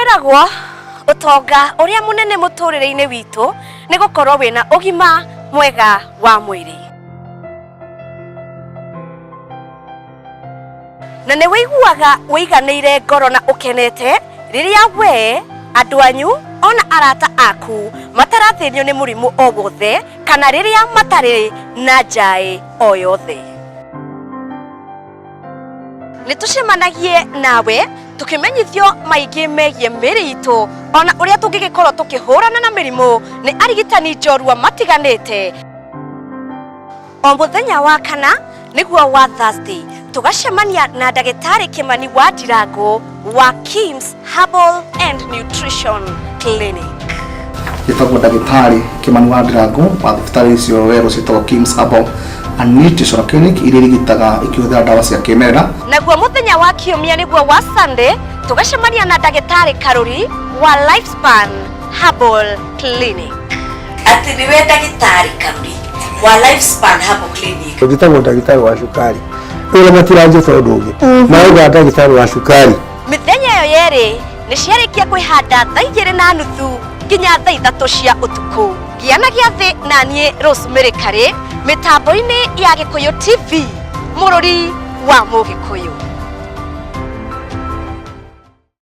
Kwĩragwo ũtonga ũrĩa mũnene mũtũrĩre-inĩ witũ nĩ gũkorwo wĩna ũgima mwega wa mwĩrĩ. Na nĩ wĩiguaga wĩiganĩire ngoro na ũkenete rĩrĩa we, andũ anyu ona arata aku matarathĩnio nĩ mũrimũ o wothe kana rĩrĩa matarĩ na njaĩ o yothe. Nĩ tũcemanagie nawe tũkĩmenyithio maingĩ megiĩ mĩĩrĩ itũ ona ũrĩa tũngĩgĩkorwo tũkĩhũrana na mĩrimũ nĩ arigitani njorua matiganĩte. O mũthenya wa kana nĩguo wa Thursday tũgacemania na ndagĩtarĩ Kĩmani wa Ndirango wa KIMS Herbal and Nutrition Clinic. Njĩtagwo ndagĩtarĩ Kĩmani wa Ndirango wa thibitarĩ icio werũ ciĩtagwo KIMS Herbal and Nutrition Clinic iria irigitaga ikĩhũthĩra ndawa cia kĩmerera. Naguo mũthenya wa kiumia nĩguo wa Sunday tũgacemania na ndagĩtarĩ Karuri wa Lifespan Herbal Clinic. Atĩ nĩwe ndagĩtarĩ Karuri wa Lifespan Herbal Clinic. Njĩtagwo ndagĩtarĩ wa cukari. Rĩu matiranjĩta ũndũ ũngĩ. Marauga ndagĩtarĩ wa cukari. Mĩthenya ĩyo yerĩ nĩ ciarĩkia kwĩhanda thaa 2:30 nginya thaa 3 cia ũtukũ. Gĩa na gĩathĩ na niĩ Rosemary Karĩ mĩtambo-inĩ ya Gĩkũyũ TV, mũrũri wa Mũgĩkũyũ.